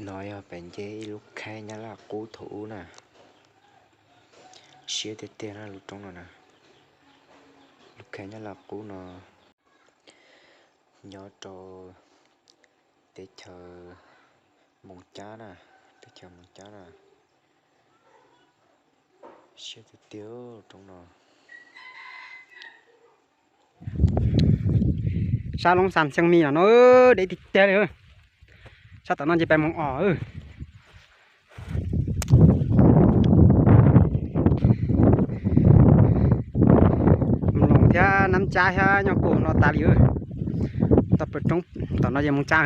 No yog pem nce ib lub khaib Nyab Laj qub thaum ub na. Siab tiag tiag na lub roob no na. Lub khaib Nyab Laj qub no nyob rau teb chaws Moos Cab na, teb chaws Moos Cab na. Siab tiag tiag roob no. Sab Loob Xas Xeev Mis los no deb tiag tiag li. Sab tom no ces peb Moos Os. Moos Loos thiab Nab Tsab thiab nyob puag no tas li. Tau pawg roob tom no ces Moos Tsab.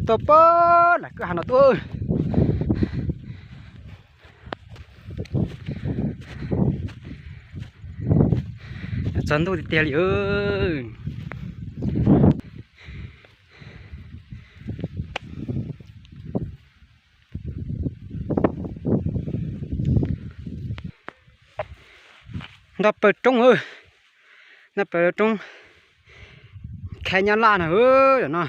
Tuaj pab lam kwj ha no tuaj. Txog ntuj tiag tiag li. Nto pawg roob, nto pawg roob khaib Nyab Laj na no.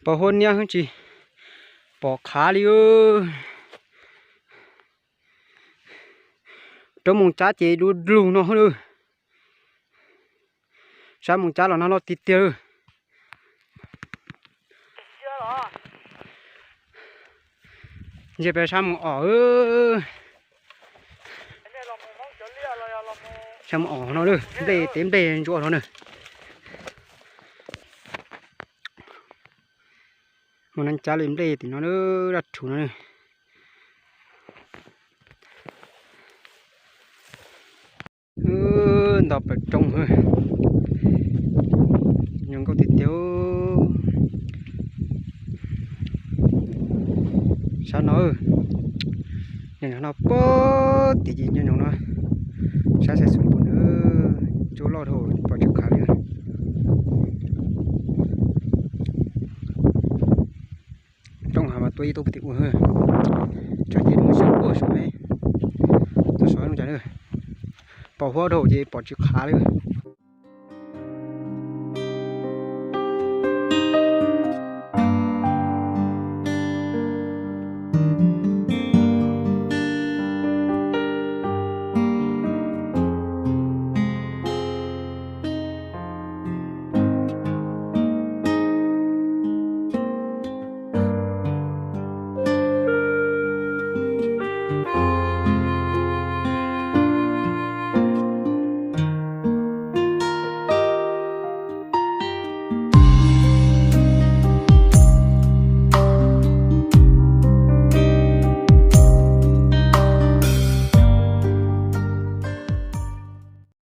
Pom huab niab tsis pom qhav li. Roob Moos Tsab ces du lug no lawm. Sab Moos Tsab los no loj tiag tiag. Ntsia peb sab Moos Os. Sab Moos Os no, nplej teb nplej ntsuab no na. Mus Nab Tsab li nplej tim no, dab rhuv no. Nto pawg roob, zoo nkauj tiag tiag. Sab no, nyob no pab tim ces nyob no, sab xav xub pum na, ntsuab loj dhau pom tsis qhav li. Roob hav mas tuaj ib tug tim ua, tsam ces roob sab puag saum, tuaj saum no cas, pom huab dhau ces pom tsis qhav li.